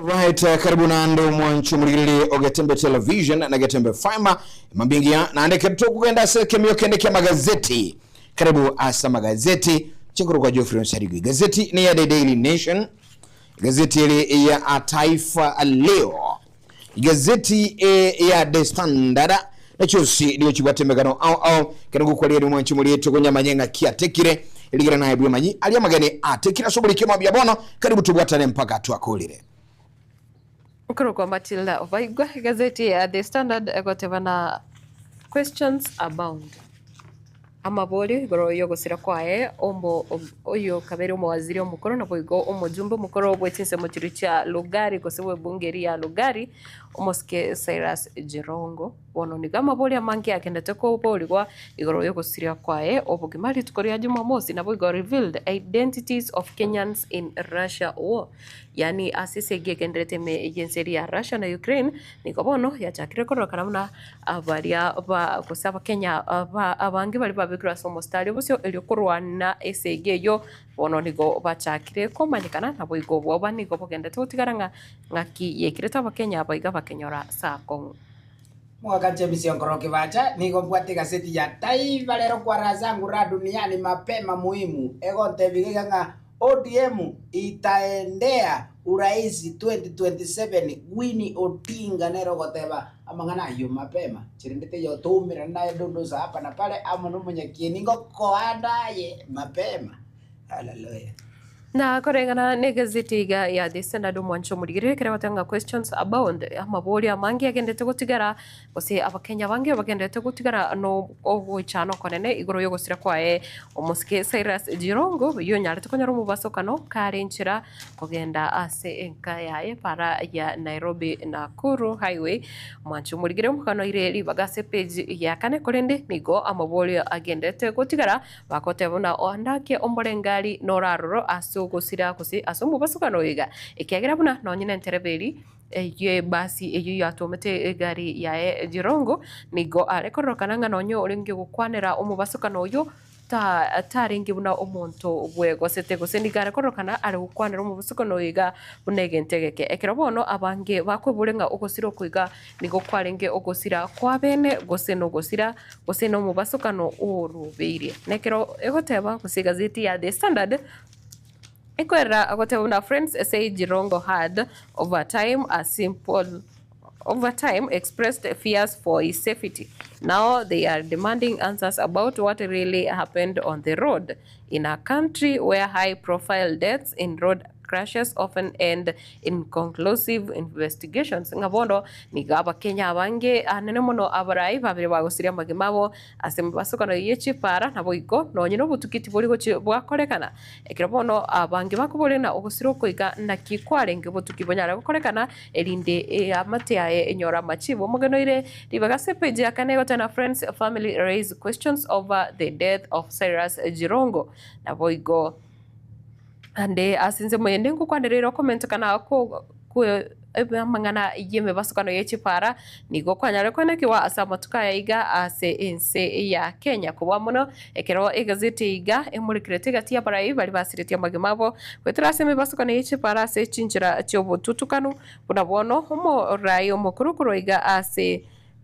Right, eh, karibu naende omwancho omorigereri o Getembe Television na Getembe Fiber mambingia naende kero tokogenda ase ekemio kende kia magazeti karibu ase amagazeti chikoro kwa Geoffrey Onsarigwe gazeti ni ya The Daily Nation gazeti eri ya Taifa Leo gazeti e ya The Standard nachiosi nigo chibwate emegano ao ao kero gokwarire omwancho omorieto konyamanye ng'aki atekire erigera naye bwemanyi aria amageni atekire ase oborikio mambia bono karibu tobwatane mpaka twakorire. Okorokwa Matilda Obaigwa, egazeti ya The Standard egoteba na questions abound. Amaborio igoro y'ogosira kwaye omo oyo kabere omowaziri omokoro naboigo omojumbe omokoro bwe chinsemo chiria chia Lugari gose bw'ebunge eria ya Lugari omosike Cyrus Jirongo. Bono nigo amaborio amange agendete koborigwa igoro y'ogosiria kwaye obogima rituko ria Jumamosi naboigo revealed identities of Kenyans in Russia war. Yaani ase esegi egenderete ime y'ense eria ya Russia na Ukraine, nigo bono yachakire kororekana buna baria ba gose abakenya ba abange baria babekirwe ase omostari obosio erio korwana esegi eyio, bono nigo bachakire komanyekana naboigo obwoba nigo bogendete gotigara ng'a ng'aki yaikirete abakenya aba iga bakenyora ase akong'u. Mwaka James Onkoro Kibacha, Nigo mbwate egaseti ya Taifa Leo kwa raha zangu raha duniani mapema muhimu egontebia iga ng'a ODM itaendea urais 2027 Winnie Odinga nere ogoteba amang'ana ayio mapema chirende teiyo toumerane naye dondosa hapa na pale amo nomonyakieni ngokoa naye mapema. Hallelujah. Na koreng'ana negazeti iga ya The Standard omwancho omorigereria ekero egoteba ng'a questions abound, amaborio amange agenderete gotigara gose abakenya abange bagenderete gotigara no ogoichana okonene igoro y'ogosira kwaye omosike Cyrus Jirongo oyio onyarete konyora omobasokano kare enchera kogenda ase enka yaye para ya Nairobi Nakuru highway. Omwancho omorigereria omokanoire ribaga ase page ya kane korende nigo amaborio agenderete gotigara Bagoteba buna ondake omorengari noraroro ase ogosira gose ase omobasukano oyo iga, ekiagera buna nonye nentereba eri y'ebasi eyio yatwomete egari yaye Jirongo, nigo are kororokana ng'a nonye orenge gokwanera omobasukano oyio ta tarenge buna omonto bwegosete, gose nigo are kororokana are gokwanera omobasukano oyo iga buna egento egeke. Ekero bono abange bakweboria ng'a ogosira oko iga nigo kwarenge ogosira kw'abene gose nogosira gose nomobasokano orobeirie. Nekero egoteba gose egazeti ya The Standard ekoerera goteba buna Friends say Jirongo had over time a simple over time expressed fears for his safety. Now they are demanding answers about what really happened on the road in a country where high profile deaths in road crashes often end inconclusive investigations ng'a bono nigo abakenya abange anene mono abarai babere bagosiria amagima abo ase emebasokano ye chipara naboigo nonye nobotuki tibori gochi bwakorekana ekero bono abange bakoboria ng'a ogosira okoiga naki kwarenge obotuki bonyare gokorekana erinde eamate yaye enyore amachibu omogeni oire ribaga ase page ya kane egoteba friends family raise questions over the death of Cyrus Jirongo naboigo Ande ase ensemo eyende ngokwanereire okomentekana kw'amang'ana y'emebasokano ye chipara, nigo kwanyare koenekiwa ase amatuko aya iga ase ense ya Kenya. Kobua mono ekero egazeti eye iga emorekerete egati y'abarai baria basiretie amagima abo goetera ase emebasokano ye chipara ase chinchera chi'obotutukanu buna bono omorai omokoro korwa iga ase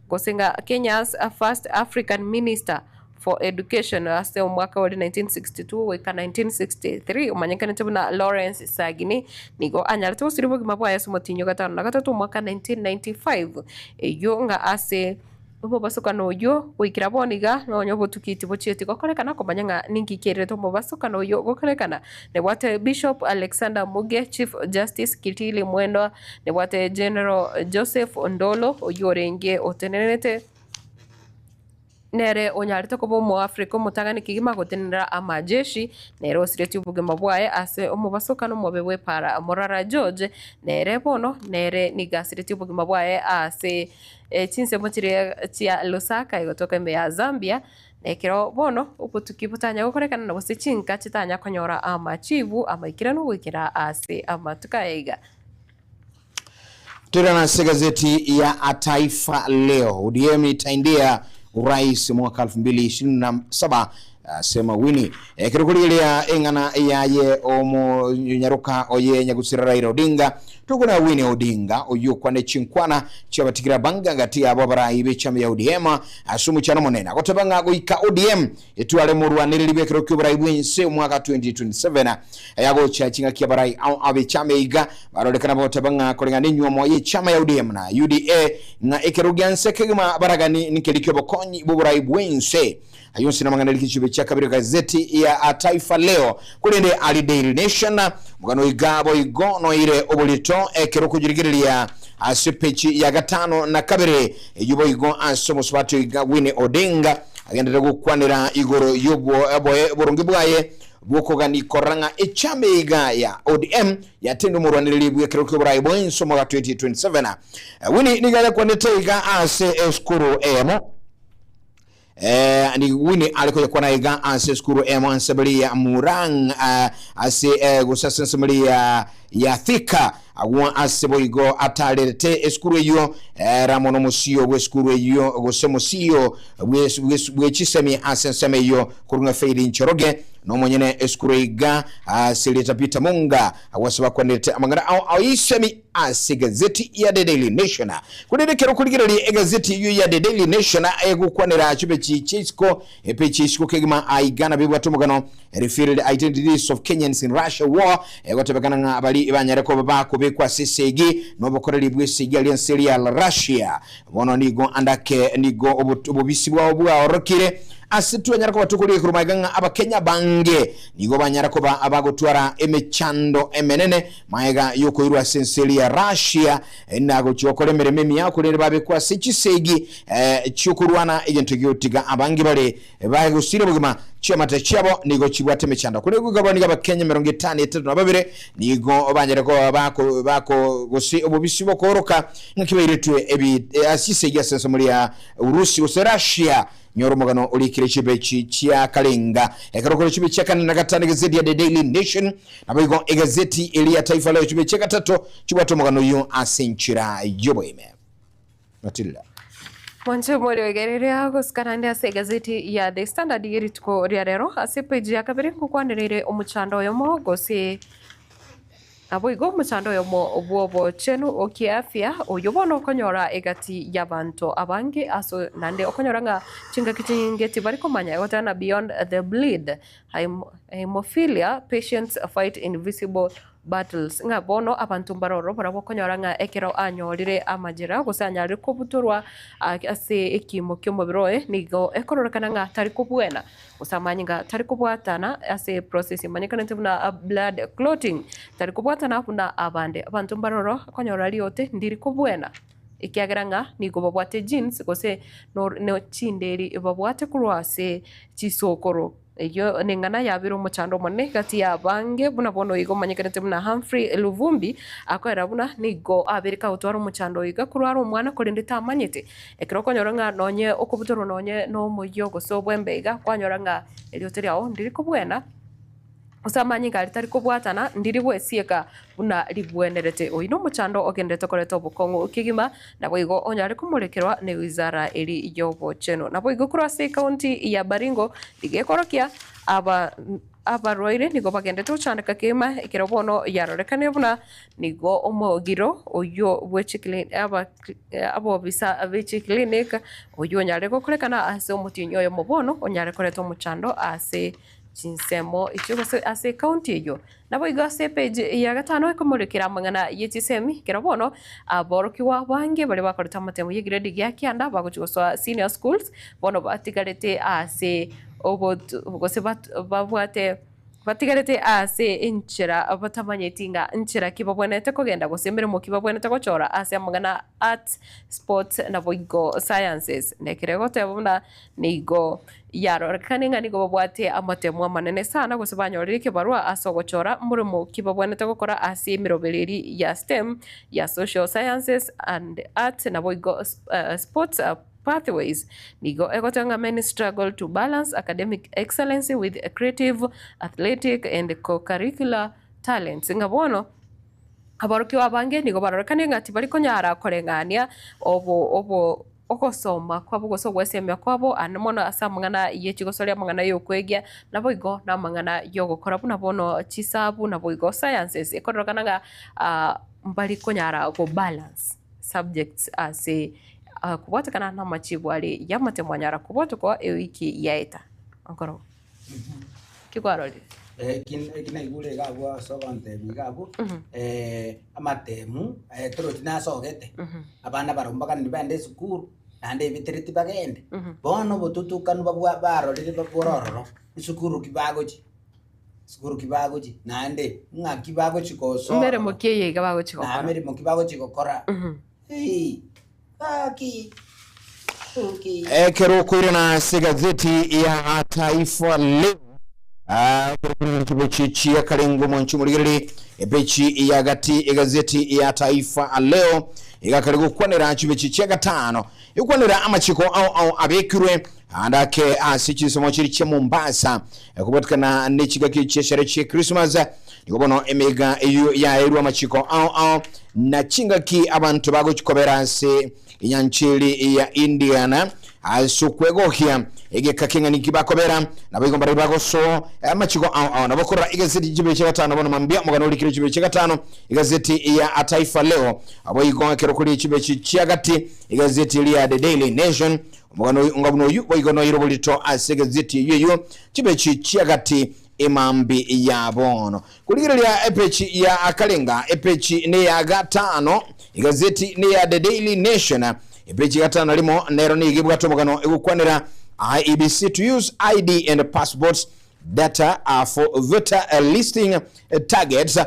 gose ng'a Kenya's first African Minister for Education ase omwaka ore 1962 goika 1963 omanyekanete buna Lawrence Sagini nigo anyarete gosiria obogima bwaye ase omotienyi o gatano na gatato omwaka 1995 eyio ng'a ase omobasokano oyio goikera bono iga nonya obotuki tibochieti gokorekana komanya ng'a ninki kiairete omobasokano oyio gokorekana. Nebwate Bishop Alexander Muge, Chief Justice Kitili Mwendwa, nebwate General Joseph Ndolo oyio orenge otenenerete nere onyarete koba omoafrika omotang'ani kegima gotenenera amajeshi, nere osiretie obogima bwaye ase omobasokano omobe bw'epara Morara George, nere bono nere nigo asiretie obogima bwaye ase chinsemo chiria chia Lusaka egotoka ime ya Zambia, na ekero bono obotuki botanya gokorekana na gose chinka chitanya konyora amachibu amaikeranu goikera ase amatuko aya iga. Toirana ase egazeti ya Taifa Leo, ODM itaendea urais mwaka 2027. Asema Winnie, Ekero korigereria eng'ana yaye omonyaroka oye nyagusira Raila Odinga, tokona Winnie Odinga oyio okwane chinkwana chiabatigire abange gati yabo abarai b'echama ya ODM ase omochano omonene agoteba ng'a goika ODM etware morwanereri bw'ekero ki'oborai bw'ense omwaka 2027 ayagocha ching'aki abarai ao ab'echama eiga barorekana bagoteba ng'a koreng'ana nenyuomo y'echama ya ODM na UDA ng'a ekero gianse kegima baragani nkeri ki'obokonyi bw'oborai bw'ense. Ayio onsi namang'ana arike chibe chia kabere gazeti ya Taifa Leo, korende aria Daily Nation omogano oiga boigo noire oborito ekero okonyorigereria ase peji ya gatano na kabere eyio boigo ase omosubati oiga Winnie Odinga agenderere gokwanera igoro y'oboronge bwaye bw'okogani korora ng'a echama iga ya ODM yatende omorwanereri bw'ekero ki'oborai bw'ense omwaka 2027. Winnie nigo ayakwanete iga ase esukuru eyemo. Eh, ni Winnie are koyakwana iga ase esukuru emo enseberi ya Murang eh, ase eh, gose ase enseberi ya ya Thika agwo ase boigo atarerete esukuru eyio eh, ramo nomosio bw'esukuru eyio gose mosio bw'es- bw'es- bw'echisemi ase ensemo eyio korwa ng'a Faith Njoroge nomonyene esukuru iga ase rieta Peter Munga agwo ase bakwanete amang'ana ao aisemi Ase egazeti ya The Daily Nation. Korende ekero okorigereria egazeti eyio ya The Daily Nation egokwanera chibechi chiaisiko, epeji yaisiko kegima aiga nabo ebwate omogano Revealed Identities of Kenyans in Russia War, egotebekana ng'a baria banyare koba bakobekwa ase esegi nobokoreri bw'esegi aria ense eria ya Russia. Bono nigo andake nigo obobisi bwao bwaorokire ase twanyara koba tokorigia korwa magega ng'a Abakenya abange nigo banyara koba abagotwara emechando emenene Magega y'okoirwa ase ense eria ya Russia na gochia gokora emeremo emiya, korende babekwa ase chisegi chi'okorwana, egento gigotiga abange bare bagosira obogima. Chiamate chiabo nigo chibwate emechando. Korende goika bono nigo Abakenya 53 nigo banyare koba bako bako gose obobisi bokooroka ng'aki bairetwe ebi ase chisegi ase ensemo ria Urusi gose Russia. Nyora omogano orikire chibechi chia karenga. Ekero kore chibechi chia kane na gatano egazeti ya The Daily Nation, naboigo egazeti eria ya Taifa Leo chibechi chia gatato chibwate omogano oyio ase enchera y'oboime. Matilda. Mwanche morigereria gosika naende ase egazeti ya The Standard y'erituko ria rero ase epeji ya kabere ngokwanereire omochando oyomo gose Naboigo omochando oyomo bw'obochenu o kiafia, oyio bono okonyora egati y'abanto abange ase naende okonyora ng'a chingaki chinyinge tibari komanya egoteba beyond the bleed, haemophilia patients fight invisible battles, ng'a bono abanto mbaroro barabwo okonyora ng'a ekero anyorire amajera gose anyarire kobutorwa ase ekiimo ki'omobere oye nigo ekororekana ng'a tari kobwena. Gose amanyinga tari kobwatana ase process emanyekanete buna blood clotting, tari kobwatana buna abande. Abanto mbaroro okonyora riote ndiri kobwena ekiagera ng'a nigo babwate genes gose no chinderi babwate korwa ase chisokoro. Eyio neng'ana yabeire omochando omonene gati ya abange buna bono iga omanyekanete buna Humphrey Luvumbi akoera buna nigo abeire kagotwara omochando oyo iga korwa are omwana korende tamanyete. Ekero okonyora ng'a nonye okobutorwa nonye nomoyio gose obwembe iga, kwanyora ng'a erioto riao ndiri kobwena, gose amanyinga aria tari kobwatana, ndiri gwesieka buna ribwenerete. Oyio nomochando ogenderete koreta obokong'u kegima, naboigo onyare komorekerwa ne wizara eri y'obochenu. Naboigo korwa ase ecounty ya Baringo, nigo ekorokia aba Abarwaire nigo bagendete gochandeka kegima, ekero bono yarorekanire buna nigo omogiro oyio bwe abobisa be chiclinic oyio onyare gokorekana ase omotienyi oyomo bono onyare koreta omochando ase chinsemo echio gose ase ecounty eyio. Naboigo ase epage ya gatano ekomorekera amang'ana ye chisemi ekero bono aborokigwa abange baria bakorete amatemo ye grade gia kianda bagochia gosoa senior schools bono batigarete ase gose babwate batigarete ase enchera batamanyeti ng'a nchera ki babwenerete kogenda gose emeremo ki babwenerete gochora ase amang'ana arts, sports naboigo sciences. Nekero egoteba buna nigo yarorekane ng'a nigo babwate amatemo amanene sana gose banyorire ekebarua ase ogochora moremo ki babwenerete gokora ase emeroberi eria ya STEM, ya social sciences and arts naboigo sports. Pathways nigo egoteba ng'a many struggle to balance academic excellence with creative, athletic and co-curricular talents ng'a bono aborokigwa abange nigo barorekane ng'a tibari konyara koreng'ania obo obo. Ogosoma kwabo gose ogwesemia kwabo ande mono ase amang'ana ye chigosori, amang'ana y'okwegia, naboigo namang'ana y'ogokora buna bono chisabu naboigo sciences ekororokana ng'a mbari konyara go balance subjects ase kobwatekana namachibu aria y'amatemo anyara kobwatokwa ewiki yaeta. Onkorogo. Ki kwarorire? Eki naigure iga abwo ase ogontebia iga abwo, amatemu torochi nasogete, abana barobwo mbakani baende esukuru, naende ebitere tibagende. Bono obotutukanu babwa barorire bore ororo, esukuru ki bagochia, esukuru ki bagochia, naende ng'aki bagochia gosoa ororo, Emeremo ki eye iga bagochia na gokora? meremo ki bagochia gokora, gaki. Ekero okoirana ase egazeti ya Taifa Leo, ekero okoirana chipechi chia karengo mwanchi omorigereria, epechi ya gati egazeti ya Taifa Leo igakare gokwanera chipechi chia gatano, egokwanera amachiko ao ao abekirwe ande ake ase chinsomo chiri chia Mombasa kobwatikana ne chingaki chi'eshere chie Christmas. Nigo bono emeiga eyio yaeirwe amachiko ao ao na chingaki abanto bagochi kobera ase Enyancheri ya Indiana ase okwegokia egeka keng'ani ki bakobera, naboigo mbarabwo bagosoa amachiko ao ao. Nabo korora egazeti chibere chia gatano bono mambia omogano orikire chibere chia gatano egazeti ya Taifa Leo, boigo ekero kori chibere chia gati egazeti eria The Daily Nation omogano oyo onga buna oyio boigo noire oborito ase egazeti eyio eyio chibere chia gati emambi ya bono. Korigereria epechi ya akarenga, epechi neya gatano, egazeti neya The Daily Nation, epechi ya gatano na rimo nero nigo ebwate omogano egokwanera IEBC to use ID and passports data for voter listing targets.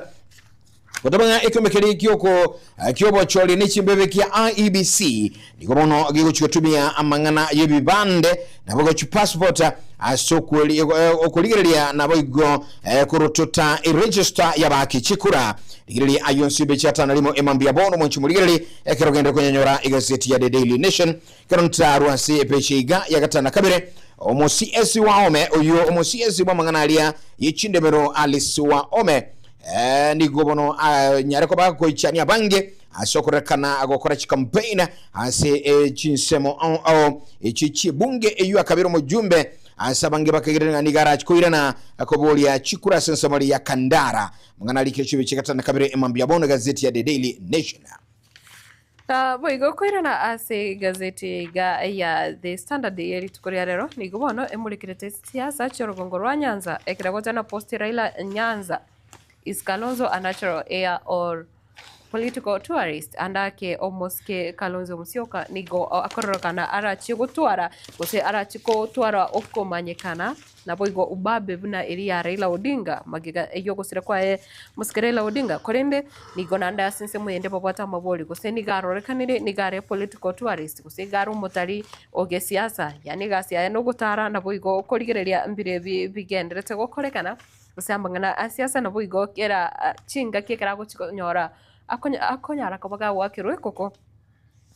Goteba ng'a ekiombe keria ki'oko ki'obochori ne chimbebe kia IEBC nigo bono gegochia gotumia amang'ana y'ebibande naboigo chipassport ase okweri okorigereria naboigo korotota eregister y'abaaki chikura. Rigereria ayio nsimbe chiatano rimo emambia bono mwanchi morigererie ekero ogenderere konyanyora egazeti ya The Daily Nation. Ekero ntarwa ase epeji iga ya gatano na kabere, omo CS Waome oyio omo CS bw'amang'ana aria ye chindemero Alice Waome nigo bono anyare koba agoichania abange ase okorekana gokora chicampaign ase chinsemo ao ao echi chiebunge eyio akabera omojumbe ase abange bakagerera ng'a nigo arache koirana koboria chikura ase ensemo ya Kandara. Amang'ana arikire chibe chia gatano na kabere emambia bono egazeti ya The Daily Nation. Boigo koirana ase egazeti iga ya The Standard ye rituko ria rero, nigo bono emorekerete siasa chi'orogongo rwa Nyanza ekero gotana post Raila Nyanza is Kalonzo a natural heir or political tourist ande ake omosike Kalonzo Musyoka nigo akororokana arachie gotwara gose arachie gotwara okomanyekana Naboigo ubabe buna eria ya Raila Odinga magega y'ogosira kwaye mosike Raila Odinga korende nigo naende ase ensemo eyende babwate amabori gose nigo arorekanire nigo are political tourist gose iga are omotari o gesiasa yaani egasi yaye nogotara naboigo okorigereria mbire ebi bigenderete gokorekana gose amang'ana a siasa naboigo kera chingaki ekero agochi konyora akonyara koba gagoakerwa ekoko.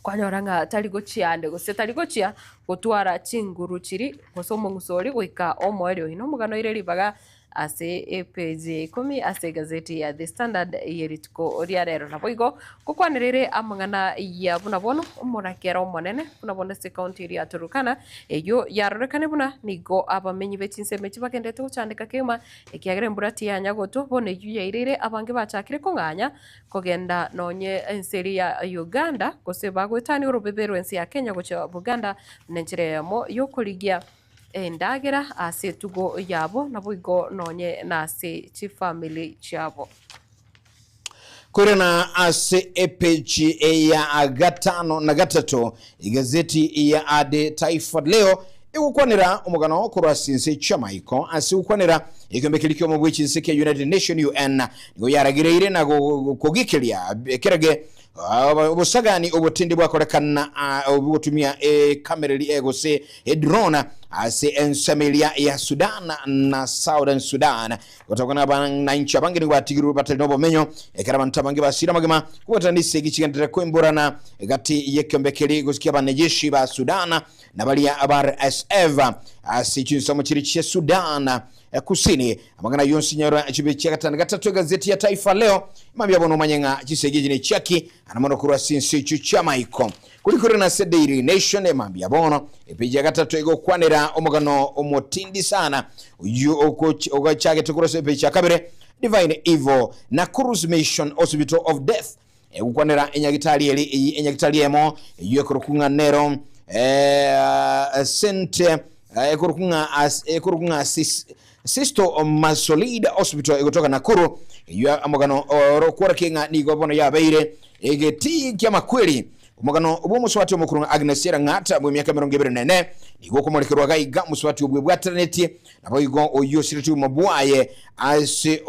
Kwanyora ng'a tari gochia ande gose tari gochia gotwara chinguru chiria gose omong'uso oria goika omoerio oino. Omogano oire ribaga ase epage ya ikomi ase egazeti ya The Standard ye rituko ria rero. Naboigo ngokwanerere amang'ana ya buna bono omorakera omonene buna bono ase ekaunti eria ya Turkana eyio yarorekane buna nigo abamenyi be chinsemo echi bagenderete gochandeka kegima ekiagera embura tiyanya gotwa bono eyio yaireire abange bachakire kong'anya Kogenda nonye ense eria ya Uganda, gose bagoetania orobebe rw'ense ya Kenya gochia Buganda nenchera eyemo y'okorigia endagera ase etugo yabo naboigo nonye nase chifamiri chiabo. Koirana ase epeji ya gatano na gatato, egazeti ya The Taifa Leo egokwanera omogano korwa ase ense chi'amaiko ase gokwanera ekiombe keria ki'omo bwe chinse kia United Nation, UN, nigo yaragereire na kogikeria ekerage obosagani obotindi bwakorekana obogotumia ekamereri gose edrone ase ensemo eria ya Sudan na Southern Sudan. Gotokana abananchi abange nigo batigirwe batari nobomenyo, ekero abanto abange basire amagima kobwatana nesegi chigenderere koimborana gati y'ekiombe keria gose ki'abanejeshi ba Sudan na baria ba RSF ase chinsemo chiria chia Sudan. Kusini. Amang'ana ayio onsi nyora chibe chia gatano gatato egazeti ya Taifa Leo. Mambia bono omanye ng'a chisegi echi nechiaki, ana mono korwa ase ense echio chi'amaiko. Kori kore nase Daily Nation mambia bono epeji ya gatato egokwanera omogano omotindi sana oyio ogochagete korwa ase epeji ya kabere Divine Evil Nakuru's Mission Hospital of Death egokwanera enyagitari eri eyi enyagitari emo eyio ekorokwa ng'a nero St ekorokwa ng'a ekorokwa ng'a Sisto Masolid Hospital egotoka Nakuru eyio omogano oro okworokia ng'a nigo bono yabeire egetii ki'amakweri. Omogano bw'omosubati omokoro ng'a Agnes Cherang'at bw'emiaka 24 nigo okomorekerwa gaiga omosubati obwebwateranetie naboigo oyio osiretie obogima bwaye ase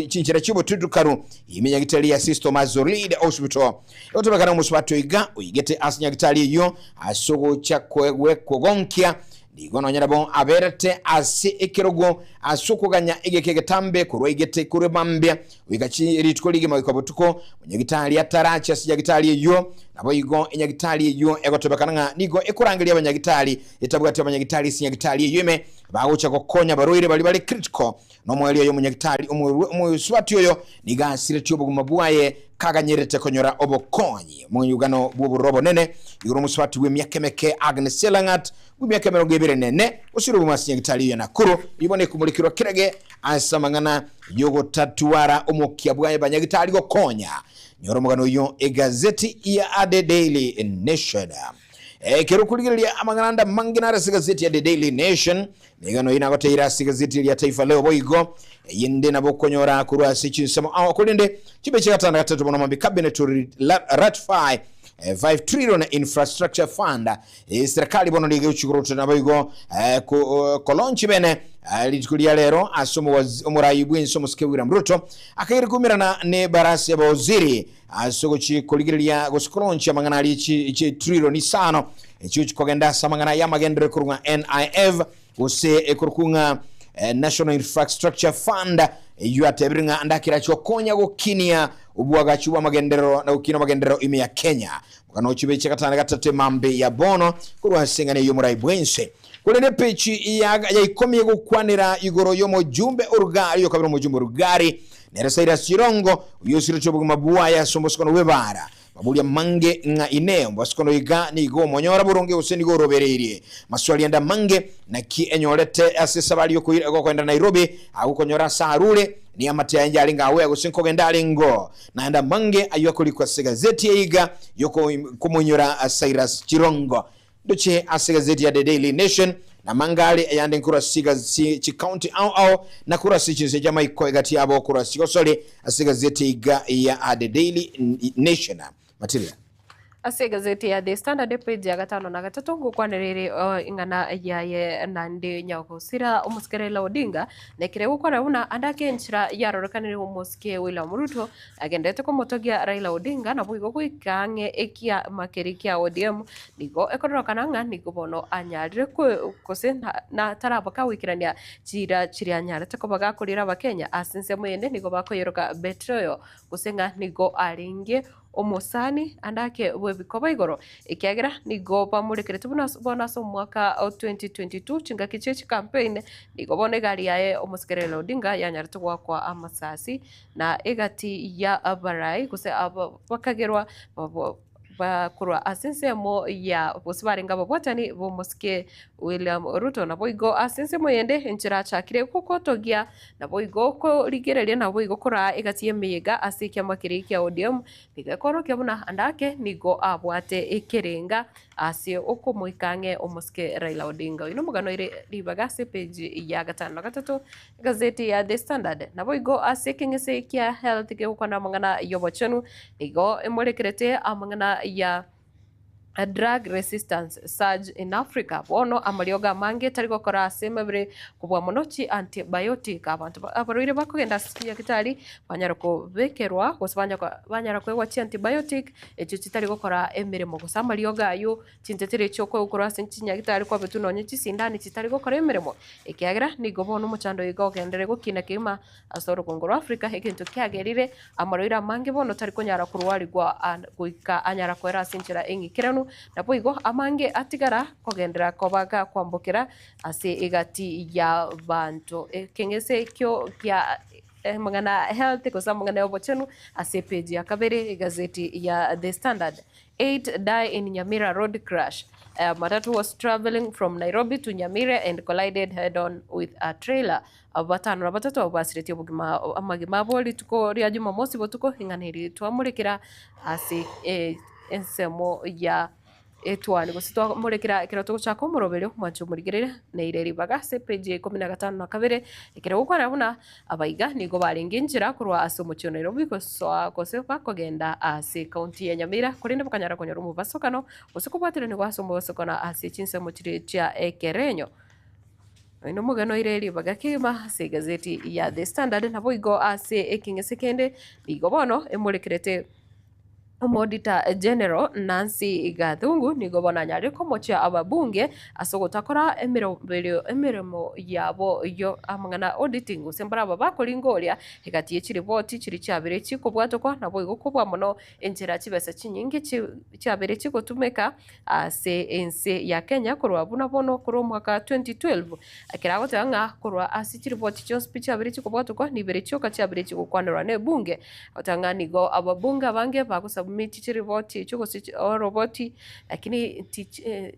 chinchera chi'obotutukaru ime nyagitari ya Sisto Masolid Hospital. Egotebekana omosubati oiga oigete ase nyagitari eyio ase ogocha kogonkia Nigo nonya nabo aberete ase ekerogo ase okoganya egeka egetambe korwa aigete korwa mambia goika rituko rigima goika botuko, monyagitari atarache ase nyagitari eyio. Naboigo enyagitari eyio egotebekana ng'a nigo ekorangeria abanyagitari etabwati abanyagitari ase nyagitari eyio ime bagocha gokonya abarwaire baria bare critical. Nomoerio oyo omonyagitari omosubati oyo nigo asiretie obogima bwaye kaganyerete konyora obokonyi. Omonyugano bw'obororo obonene igoro omosubati bw'emiaka emeke Agnes Chelangat bw'emiaka 24 osire obogima ase nyagitari ya Nakuru nigo nekumurikirwa kerage ase amang'ana y'ogotatwara omokia bwaye banyagitari gokonya. Nyora omogano oyio egazeti ya The Daily Nation. Ekero okorigereria amang'ana ande amange nare ase egazeti ya The Daily Nation, Emegano eyio nagoteire ase egazeti eria Taifa Leo boigo, eyende nabo okonyora korwa ase chinsemo ao, korende chibe chia gatano na gatato bono mambia Cabinet to ratify 5 trillion infrastructure fund. Serikali bono nigo egochia korotera naboigo kolonchi bene rituko ria rero ase omorai bwense omosike William Ruto akaira koumerana ne barasi y'abawaziri ase ogochia korigereria gose kolonchia amang'ana aria chitrillion isano echio chikogenda ase amang'ana y'amagenderero ekorwa ng'a NIF gose ekorokwa ng'a National Infrastructure Fund eyio atebire ng'a ndakere achie gokonya gokinia obwagachi bw'amagenderero na gokinia amagenderero ime ya Kenya. Omogano ochibe chiagatano na gatato emambe ya bono korwa ase eng'ana eyio omorai bwense. Korende epechi ya ya ikomi egokwanera igoro y'omojumbe o Rugari oyokabere omojumbe o Rugari nere Cyrus Jirongo oyio osiretie obogima bwaye ase omosokono bw'ebaara. Maboria amange ng'a inee, omobasikano iga nigo omonyora boronge gose nigo orobereirie? Maswali ande amange, naki enyorete ase esabari y'okoenda Nairobi, agwo konyora ase arure, neamate aye yarenge aware gose nkogenda arengo? Naende amange ayio akorikwa ase egazeti eye iga y'okomoinyora Cyrus Jirongo. Ndoche ase egazeti ya The Daily Nation, namange are ayande nkorwa ase chicounty ao ao na korwa ase chinse chi'amaiko egati yabo korwa ase chigosori ase egazeti iga ya The Daily Nation. Material. Ase egazeti ya The Standard epage ya gatano na gatato ngokwanera ere ing'ana yaye naende nyagosira omosike Raila Odinga nekere gokwana buna ande ake enchera yarorekanire omosike William Ruto Agenderete komotogia Raila Odinga naboigo goika ang'e ekiama keria kia ODM nigo ekororokana ng'a nigo bono anyarire gose taraba kagoikerania chiira chiria anyarete koba gakorera abakenya ase ensemo eyende nigo bakoyeroka betrayal gose ng'a nigo arenge omosani ande ake bw'ebikoba igoro ekiagera nigo bamorekerete buna bono ase omwaka o 2022 chingaki chie chicampaign nigo bono egari yaye omosike Raila Odinga yanyarete goakwa amasasi na egati ya abarai gose abakagerwa korwa ase ensemo ya gose barenge ababwatani b'omosike William Ruto. Naboigo ase ensemo eyende enchera achakire gokotogia naboigo korigereria naboigo koraa egati y'emeyega ase ekiama keria kia ODM nigo ekorokia buna ande ake nigo abwate ekerenga ase okomoika ang'e omosike Raila Odinga. Oyio nomogano ore ribaga ase epeji ya gatano na gatato Egazeti ya The Standard naboigo ase ekeng'ese kia Health gegokwana amang'ana y'obochenu nigo emorekerete amang'ana ya Drug resistance surge in Africa. Bono amariogo amange tari gokora ase emebere kobua mono chi antibiotic. Abanto abarwaire bakogenda ase chinyagitari banyara kobekerwa gose banyara koegwa chi antibiotic echio chitari gokora emeremo gose amariogo aywo Chintetero echio okoigwa ase chinyagitari kwabetwe nonya chisindani chitari gokora emeremo, ekiagera nigo bono omochando oiga ogenderere gokina kegima ase orogongo rwa Africa, egento kiagerire amarwaire amange bono tari konyara korwarigwa goika anyara koera ase enchera eng'ikeranu. obochenu naboigo amange atigara kogenderera koba gakwambokera ase egati y'abanto. Ekeng'ese ekio kia amang'ana health gose amang'ana y'obochenu ase epage ya kabere egazeti ya The Standard. 8 die in Nyamira road crash. A matatu was travelling from Nairobi to Nyamira and collided head on with a trailer. Abo batano na batato abwo basiretie obogima amagima abo rituko ria Jumamosi botuko ing'ana eri twamorekera ase ensemo ya etwani gose twamorekera ekero togochaka omoroberio mwanche omorigereria neire ribaga ase epage ya ikomi na gatano na kabere ekero gokwana buna abaiga nigo barenge nchera korwa ase omochie o Nairobi gosoa gose bakogenda ase ekaunti ya Nyamira korende bakanyara konyora omobasokano gose kobwateranigwa ase omobasokano ase chinsemo chiria chia ekerenyo. Oyo nomogano oire ribaga kegima ase egazeti ya The Standard naboigo ase ekeng'ese kende nigo bono emorekerete Omoauditor General Nancy Gathungu nigo bono anyarire komochia ababunge ase ogotakora emeroberio emeremo yabo yo amang'ana auditing gose mbaraba bakoringoria egati ye chiripoti chiria chiabere chikobwatokwa naboigo kobua mono enchera chibesa chinyinge chiabere chigotumeka ase ense ya Kenya korwa buna bono korwa omwaka 2012 ekero agoteba ng'a korwa ase chiripoti chionsi pi chiabere chikobwatokwa nibere chioka chiabere chigokwanerwa na ebunge agoteba ng'a nigo ababunge abange bagosubmit chiripoti echio gose oroboti lakini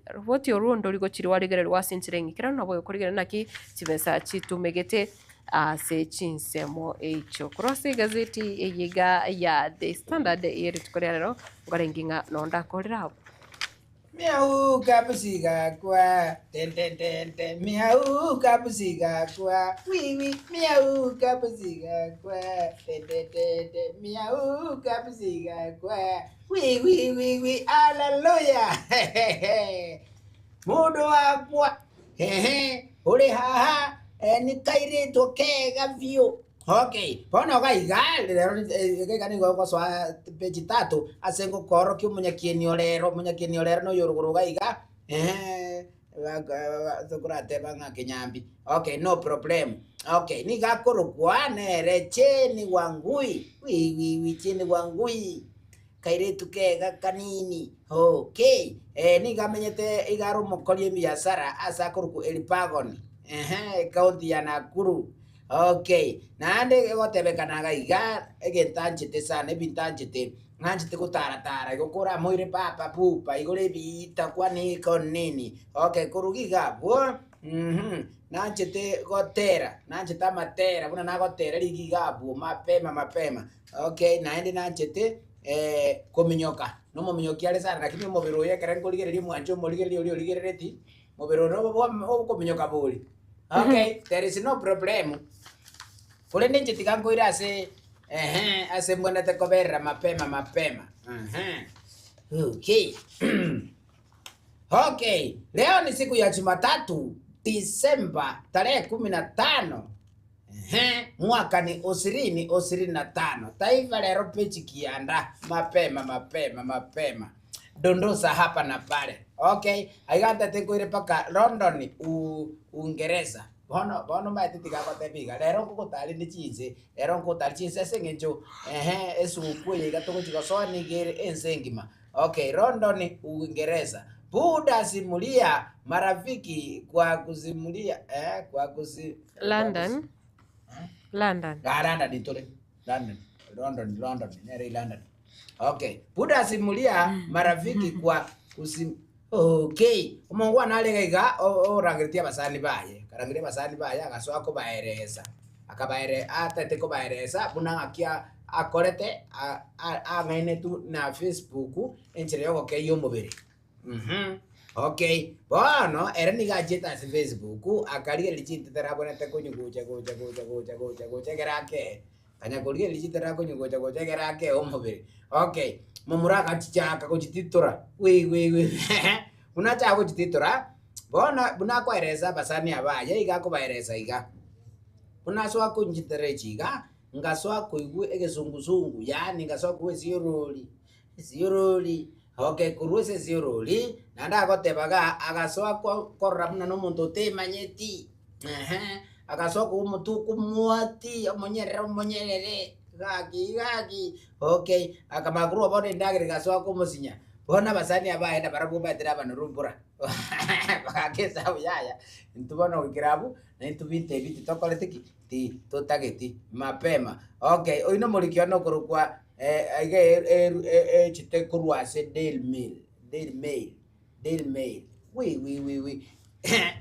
roboti orwo ndori gochi rwarigererwa ase enchera eng'ikera nabo okorigereria naki chibesa chitumegete ase chinsemo echio. Korwa ase egazeti eye iga ya The Standard eye rituko ria rero, nkorenge ng'a nonde akorire abwo. Miau kapusi gakwa ten ten ten ten miau kapusi gakwa wi wi miau kapusi gakwa ten ten ten ten miau kapusi gakwa wi wi wi wi haleluya mundu wakwa Ehe, ore haha eh, nikairetwo kega biũ. Okay, bono iga iga rero iga iga nigo ogosoa peji tatu ase ngokoorokia omonyakieni orero, omonyakieni orero noyo orogoro iga iga, ehe, tokorateba ng'a Kenyambi. Okay, no problem. Okay, nigo akorokwa nere Jane Wangui, wi wi wi Jane Wangui. Kairetu kega kanini, okay, eh, nigo amenyete iga are omokori ebiasara ase akorokwa Elipagoni, ehe, ecounty ya Nakuru, okay. Naende egotebekana iga iga, egento anchete sana, ebinto anchete, ng'anchete gotaratara igo koramoire papa pupa igoro ebiita kwani iko nini, okay, koruga iga abwo mh, nanchete gotera, nanchete amatera buna nagotera rigiya iga abwo mapema mapema. Okay, naende nanchete kominyoka, na omominyoki are sana lakini omobere oyo ekero nkorigereria omwancho omorigereria oria origerereti, mobere oyo nobo bwa okominyoka bori. Okay, there is no problem, korende inche tiga nkoire ase ehe ase mbwenerete koberera mapema mapema ehe okay. Okay, leo ni siku ya Jumatatu, Disemba tarehe kumi na tano Ehe, mwaka ni osirini osirini na tano. Taifa Lero peji kianda mapema mapema mapema dondosa hapa na pale. Okay, aiga ntete nkoire paka London u Uingereza. Bono bono omanyete tiga goteba iga rero nkogotari ne chinse, rero nkogotari chinse ase eng'encho ehe esuguku eye iga togochi gosoa nigo ere ense engima. Okay, London Uingereza. Buda simulia marafiki kwa kusimulia eh, kwa kusi London. London. Ah, London tore. London. London, London, nere London. Okay. Buda simulia marafiki kwa kusim Okay. Omongwana are iga iga orangeretie abasani baye. Akarangeria abasani baye agasoa kobaeresa. Akabaere atete kobaeresa buna ng'aki akorete ang'ainetwe na Facebook enchera yogokeyia omobere. Mh, okay. Bono ere nigo achiete ase Facebook, akarigereria chintetera abwenerete konywa gocha gocha gocha gocha gocha gocha ekero akee, akanya korigereria chintetera akonywa gocha gocha ekero akee omobere. Okay, momura agachichaka gochititora wi wi wi buna achaka gochititora, bono buna akoeresa abasani aba aye iga akobaeresa iga, buna asoa konchitera echi iga, ngasoa koigwa egesungusungu yaani ngasoa koigwa esiorori, esiorori. Okay, korwa ase esiorori, naende agoteba iga, agasoa korora buna nomonto otemanyeti, ehe, agasoa koba omonto okomwati, omonyerere omonyerere, gaki gaki, okay, akamanya korwa bono endagera egasoa komosinya. Bono abasani abaye nabarabwo baetire abanoru mbura, bagaaka esabu yaya, intwe bono goikera abwo, na intwe binto ebi titokoreti ki? Ti totageti mapema. Okay, oyio nomoriki one okorokwa iga echete korwa ase Daily Mail, Daily Mail, Daily Mail, wi wi wi wi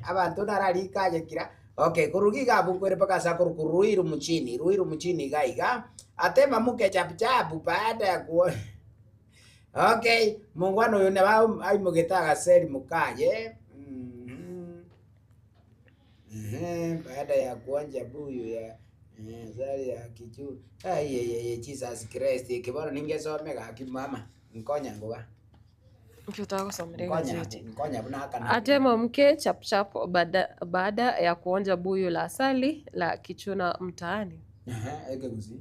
abanto nararike aye kira, okay, korwa iga abwo nkoire mpaka ase akorokwa Ruiru mjini, Ruiru mjini iga iga, atema mke chapuchapu baada ya kuona okay, mongwana oyo nabo aimogete agaseri mokaye baada ya kuonja buyu ya asali ya kichu ayeyeye Jesus Christ eke bono ningesome gaki mama, nkonya ngoba. Inki otagosomera Nkonya egazeti? nkonya buna akana. Atema mke chapchap baada, baada ya kuonja buyu la asali la kichuna mtaani. Ehe, ekegusii.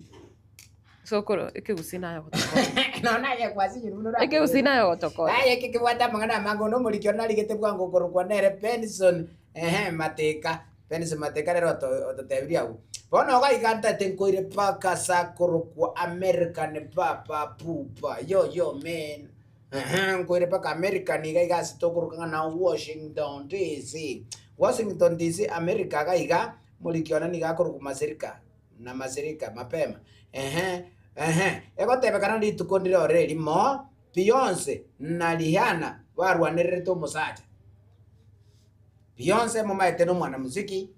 Sokoro ekegusii naye gotokonya. Nonya aye kwasinyire buna Ekegusii naye gotokonya. Aye eke kebwate amang'ana amange onde omoriki one narigete bwango okorokwa nere Benson ehe Mateka, Benson Mateka nere oto ototebirie abwo. Bono iga iga ntaete nkoire mpaka ase akorokwa American papa pupa yo yo man ehe nkoire mpaka American iga iga ase tokoroka ng'a na Washington DC. Washington DC America iga iga, omoriki one nigo akorokwa Masirika. na masirika mapema, ehe, ehe, egotebekana rituko ndire ore erimo, Beyonce na Rihanna barwanererete omosacha. Beyonce momaete nomwanamuziki,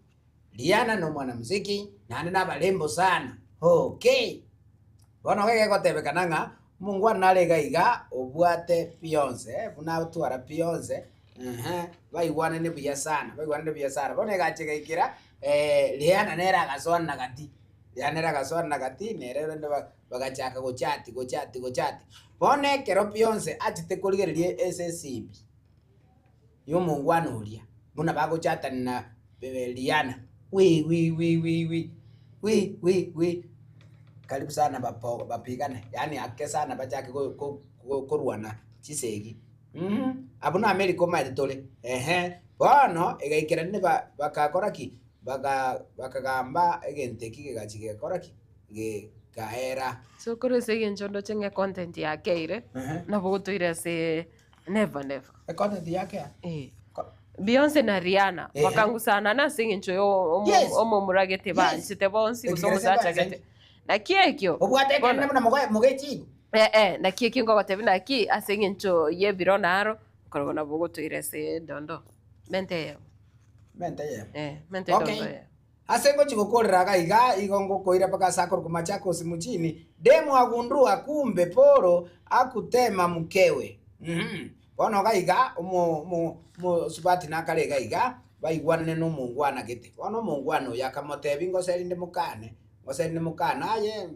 Rihanna nomwanamuziki, naende nabarembo sana, okay. Bono iga egotebekana ng'a omongwana nare iga iga obwate Beyonce, buna atwara Beyonce, ehe, baigwanane buya sana, baigwanane buya sana. Bono egacha egaikera Rihanna nere agasoana gati, Rihanna nere agasoana gati, nere rende ba bagachaka gochati gochati gochati. Bono ekero Beyonce achete korigereria ase esimbi ya omongwana oria, buna bagochatana na Rihanna, wi wi wi wi wi, wi wi wi, karibu sana bapo bapigane, yaani ake sana bachake ko ko korwana chisegi. Abwo na America omanyete tore, ehe. Bono egaikerana niba bagakora ki? Baga bakagamba egento eki kegachi gegakora ki? Gekaera. Sokoro ase eng'encho ndoche ng'a econtent yakeire, Ehe. nabo gotoire ase never never. Econtent yakea? Eh. Ko- Beyonce na Rihanna Ehe. bakangusana ase eng'encho ya omo- Yes. omomura gete Yes. banchete bonsi gose Ekero omosacha banchete. gete. Naki ekio Obwate ekeene bono buna mogoe mogechigu. Eh, eh, naki ekio ngogotebia naki ase eng'encho y'ebiro naro, nkorokwo nabo ogotoire ase edondo. Mente eyemo. Mente eyemo. Eh, mente Okay. edondo eyemo. Ase ngochia gokorera iga iga, igo ngokoira mpaka ase akorokwa Machakos mjini, demu agundua kumbe Polo akutema mkewe. Mhm. Bono iga iga, omo omo omosubati nakare iga iga, baigwanane na omongwana gete. Bono omongwana oyo akamotebia ngose rinde mokane, ngose rinde mokane aye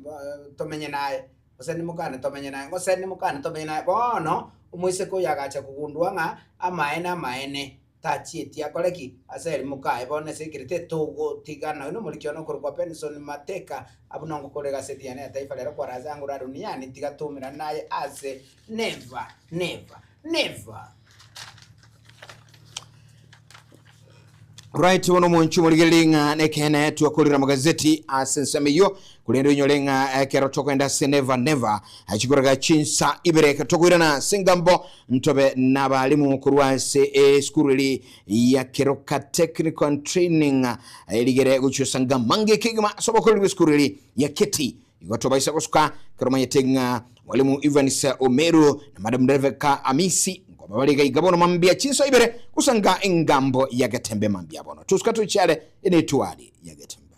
tomenye naye, ngose rinde mokane tomenye naye, ngose rinde mokane tomenye naye. Bono, omoiseke oyo agacha kogundua ng'a amaene amaene. Tachieti akore ki? Ase eri mokaye bono ase ekerete togotigana. Oyo nomoriki one okorokwa Benson Mateka, abwo nongokora egaseti yane ya Taifa Lero kwa raha zangu ra duniani, tiga toumerane naye ase never, never, never. Right bono omonche omorigererie ng'a nekeene twakorire amagazeti ase ensemo eyio korende oinyore ng'a ekero tokogenda ase never never chikoraga chinsa ibere ekero tokoirana ase engambo Ntobe nabalimu korwa ase esukuru eri ya Keroka Technical and Training erigere gochiosa ngamange kegima ase obokoreri bw'esukuru eri ya Keti. Igo tobaisa gosuka ekero omanyete ng'a Mwalimu Evans Omeru na Madam Rebecca Amisi nkoba bare iga iga bono mambia chinsa ibere gosanga engambo ya Getembe mambia bono. Tosuka tochiare enetwari ya Getembe.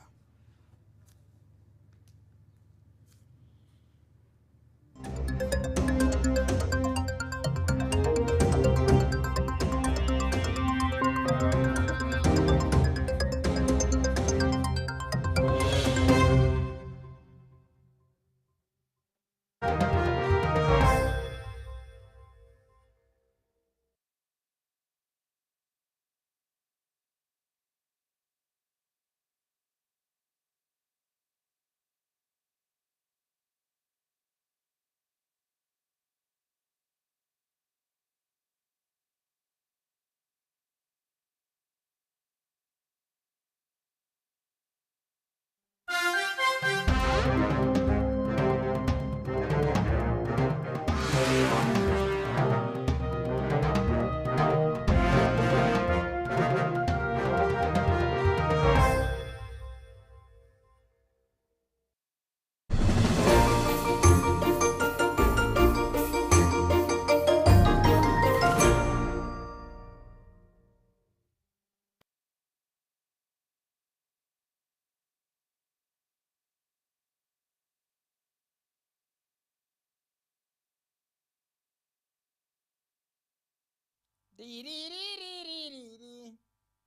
Riririririri,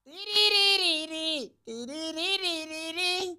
riririririri, riririririri,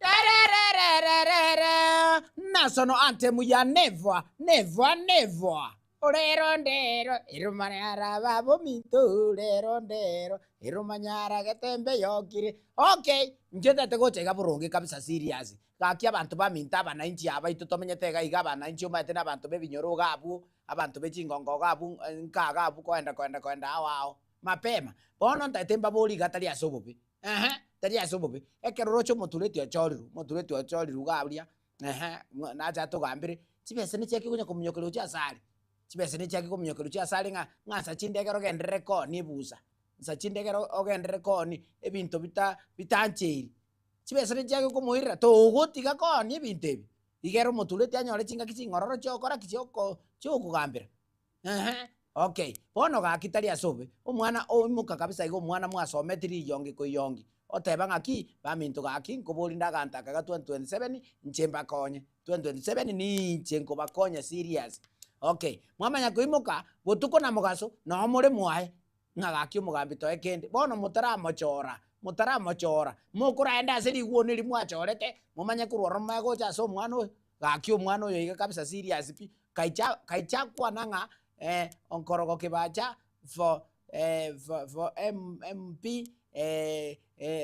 rararararara. National anthem ya never, never, never. Rero ndero, eromanyara babominto, rero ndero, eromanyara getembe yokire. Okay, inche ntete gocha iga boronge kabisa serious. Gaki abanto baminto abanainchi aba intwe tomenyete iga iga abanainchi omanyete na abanto ba ebinyoro iga abwo, abanto be chingongo iga abwo nka iga abwo koenda koenda koenda ao ao, mapema. Bono ntagete mbaborie iga tari ase obobe, eeh, tari ase obobe, ekero oroche omotureti ochorirwe, omotureti ochorirwe iga aria, eeh, nache atogambere, chibesa nichiaki konya kominyokeria gochia ase are, chibesa nichiaki kominyokeria gochia ase are ng'a ng'a nsa chinde ekero ogenderere koonia ebusa, nsa chinde ekero ogenderere koonia ebinto bita bitancheiri. Chibesa nichiake komoirera, togotiga koonia ebinto ebi. Iga ere omotureti anyore chingaki ching'ororo chiogokora ki? Chioko chiokogambera. Eeh okay, bono gaki tari ase obobe, omwana oimoka kabisa iga omwana mwasometi riyongi koiyongi, oteba ng'aki, baminto gaki nkoborie nde aganto aka ga 2027, inche mbakonye, 2027 ninche nkobakonya serious. Okay, mwamanya koimoka, botuko na mogaso, noo more mwaye, ng'a gaki omogambi toe kende. Bono motaramochora, motaramochora, mokoraende ase rigwoni erio mwachorete, momanye korwa ororo momanye gocha ase omwana oyo, gaki omwana oyo iga kabisa serious pi, kaicha kaicha akwana ng'a onkorogo kibacha for for for M MP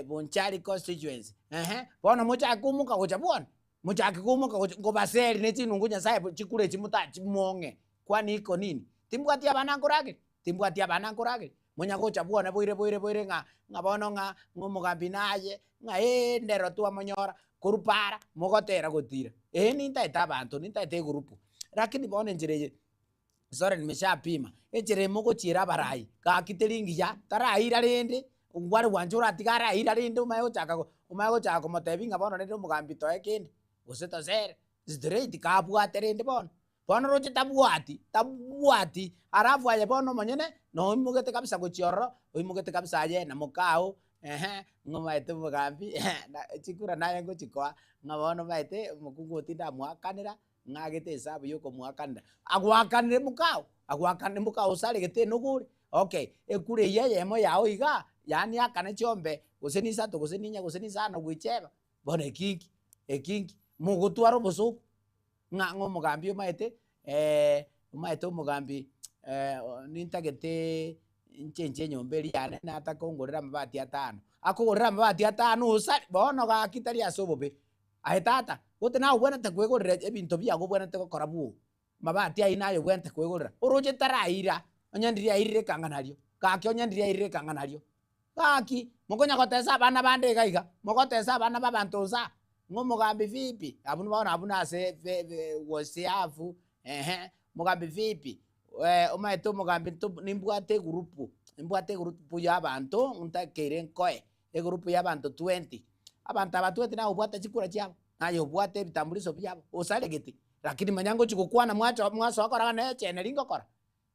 Bonchari constituency, ehe, bono mochake koimoka gocha bwone, mochake koimoka gocha nkobaseri ne chinungu nyasaye chikure echi motachi mong'e, kwani iko nini? Timbwati abana nkorageria. Timbwati abana nkorageria, monya gocha bwone boire boire boire ng'a ng'a bono ng'a ng'a omogambi naye, ng'a ee ndero twamonyora, korwa para mogotera gotira. Ee nintaete abanto, nintaete egurupu, rakini bono enchera eye sorry nimeshapima, enchera eye mogochiera abarai, gaki teri ngiya, taraira rende, ngware gwancha oratiga araira rende omanye gochaka go omanye gochaka komotebia ng'a bono rende omogambi toe kende, gose tosere, straight kabwate rende bono. Bono roche tabwati, tabwati, alafu aye bono omonyene noimogete kabisa gochia ororo, oimogete kabisa aye na mokao, ehe, ng'a omaete omogambi na chikura naye ngochikoa, ng'a bono omaete omokungu oyo tindamoakanera, ng'agete esabu ya okomoakanera. Agoakanere mokao, agoakanere mokao osaregete enogo ore, okay, ekura eywo eyemo yago igaa, yaani akane chiombe gose na isato gose na inye gose na isano goicheba, bono eki nki, eki nki, mogotwara obosoku. Ng'a ng'a omogambi omaete omaete omogambi nintagete nchenche enyomba eria yane nataka ongorere amabati atano, akogorera amabati atano osare bono gaki tari ase obobe. Aye tata, gose naye obwenerete koegorera ebinto biago obwenerete gokora bwogo, amabati ayio naye obwenerete koegorera, oroche taraira, onye ndiria airire ekanga nario, gaki onye ndiria airire ekanga nario. Gaki, mokonya gotesa abana bande iga iga, mogotesa abana b'abanto nsa, ng'a omogambi vipi? Abwo bono abwo nase wosiafu, ehe, omogambi vipi? Omanyete omogambi nto nimbwate egurupu, nimbwate egurupu ya abanto ntakeire nkoe, egurupu ya abanto twenty. Abanto aba twenty naye obwate chikura chiabo, naye obwate ebitambulisho biabo, osaregete, rakini manya ngochi gokwana mwacha mwasoa korora ng'a nechene ringokora.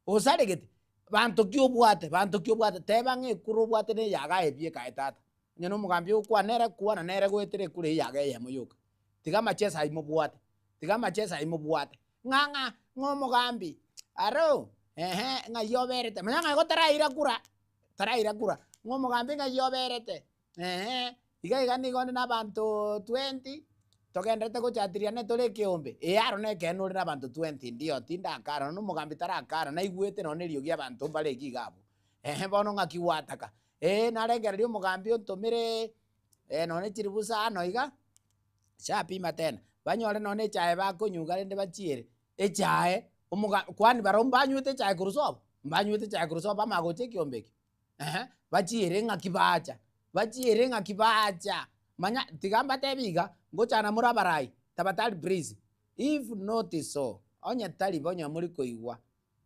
Osaregete, banto ki obwate, banto ki obwate, teba ng'a ekura obwate na eyaga ebi ekae tata. Onye na omogambi ogokwana nere, kwana nere goetera ekura eyaga eyemo yoka. Tiga amachesa ayio mobwate, tiga amachesa ayio mobwate, ng'a ng'a ng'a omogambi, aroo, ehe, ng'ai oberete, manya ng'a igo taraira kura, taraira kura, ng'a omogambi ng'ai oberete. Eeh, iga iga nigo onde na abanto twenty, togenderete gochatiria tore ekeombe, ee aro na ekeene ore na abanto twenty ndio, tindakara, nonya omogambi tarakara, naigwete nonya na eriogi abanto mbare iga iga abwo. Eeh bono ng'aki gwataka? Ee narengereria omogambi ontomere nonya chiribu isano iga, nshapima tena, banyore nonya na echae bakonywa rende bachiere, echae, omoga kwani barobwo mbanywete echae korwa sobo? Mbanywete echae korwa sobo bamanya gocha ekeombe ekio. Eeh, bachiere ng'aki baacha, bachiere ng'aki baacha, manya tiga mbatebi iga, ngochana more abarai, tabatari please, if not so, onye tari bo onye more koigwa,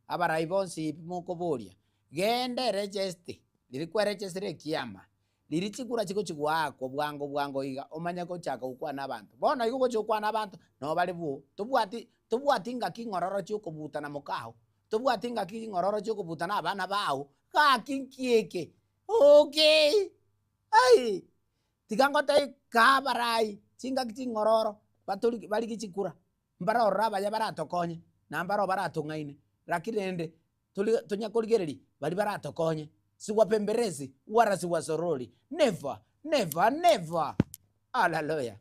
abarai bonsi pi mokoboria, genda eregeste, riria kwaregestire ekiama, riria chikura chigochi goakwa bwango bwango iga, omanye gochaka gokwana abanto. Bono igo ogochi gokwana abanto, nabo bare boo, tobwati tobwati ngaki ng'ororo chiokobutana mokao. Tobwati ngaki ching'ororo chi'okobuta na abana bao, gaki nki eke? Okay! Ai! Tiga ngotebi kaa abarai chingaki ching'ororo batori barigie chikura, mbare ororo abaya baratokonye, na mbare baratong'aine, lakini rende. Tori tonya korigereria baria baratokonye, siwapemberezi wala siwasorori, never, never, never! Haleluya!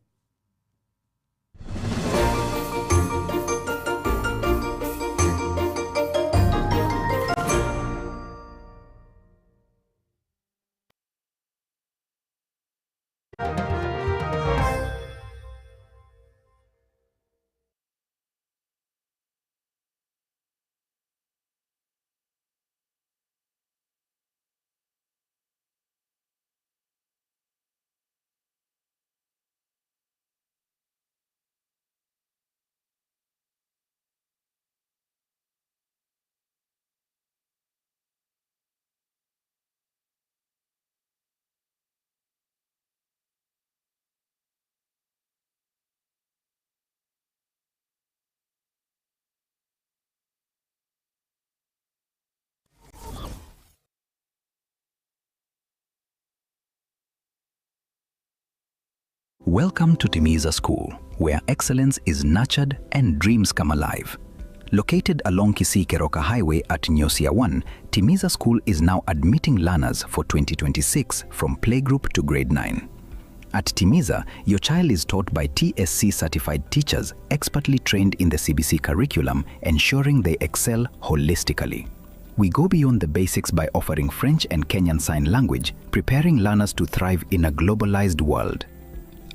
Welcome to Timiza School, where excellence is nurtured and dreams come alive. Located along Kisii Keroka Highway at Nyosia 1, Timiza School is now admitting learners for 2026 from playgroup to grade 9. At Timiza, your child is taught by TSC certified teachers expertly trained in the CBC curriculum, ensuring they excel holistically. We go beyond the basics by offering French and Kenyan Sign Language, preparing learners to thrive in a globalized world.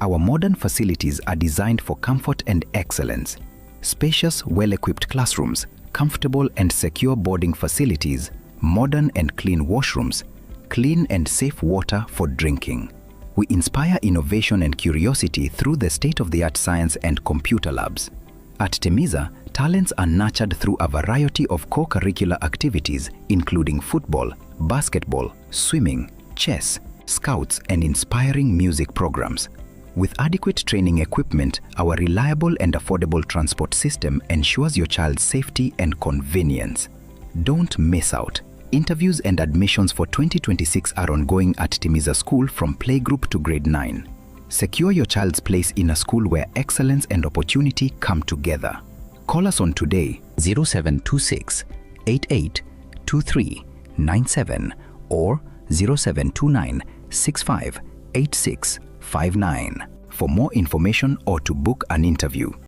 Our modern facilities are designed for comfort and excellence. Spacious, well equipped classrooms, comfortable and secure boarding facilities, modern and clean washrooms, clean and safe water for drinking. We inspire innovation and curiosity through the state of the art science and computer labs. At Temiza, talents are nurtured through a variety of co curricular activities, including football, basketball, swimming, chess, scouts, and inspiring music programs. With adequate training equipment, our reliable and affordable transport system ensures your child's safety and convenience. Don't miss out. Interviews and admissions for 2026 are ongoing at Timiza School from playgroup to grade 9. Secure your child's place in a school where excellence and opportunity come together. Call us on today 0726 88 23 97 or 0729 65 86 59 for more information or to book an interview.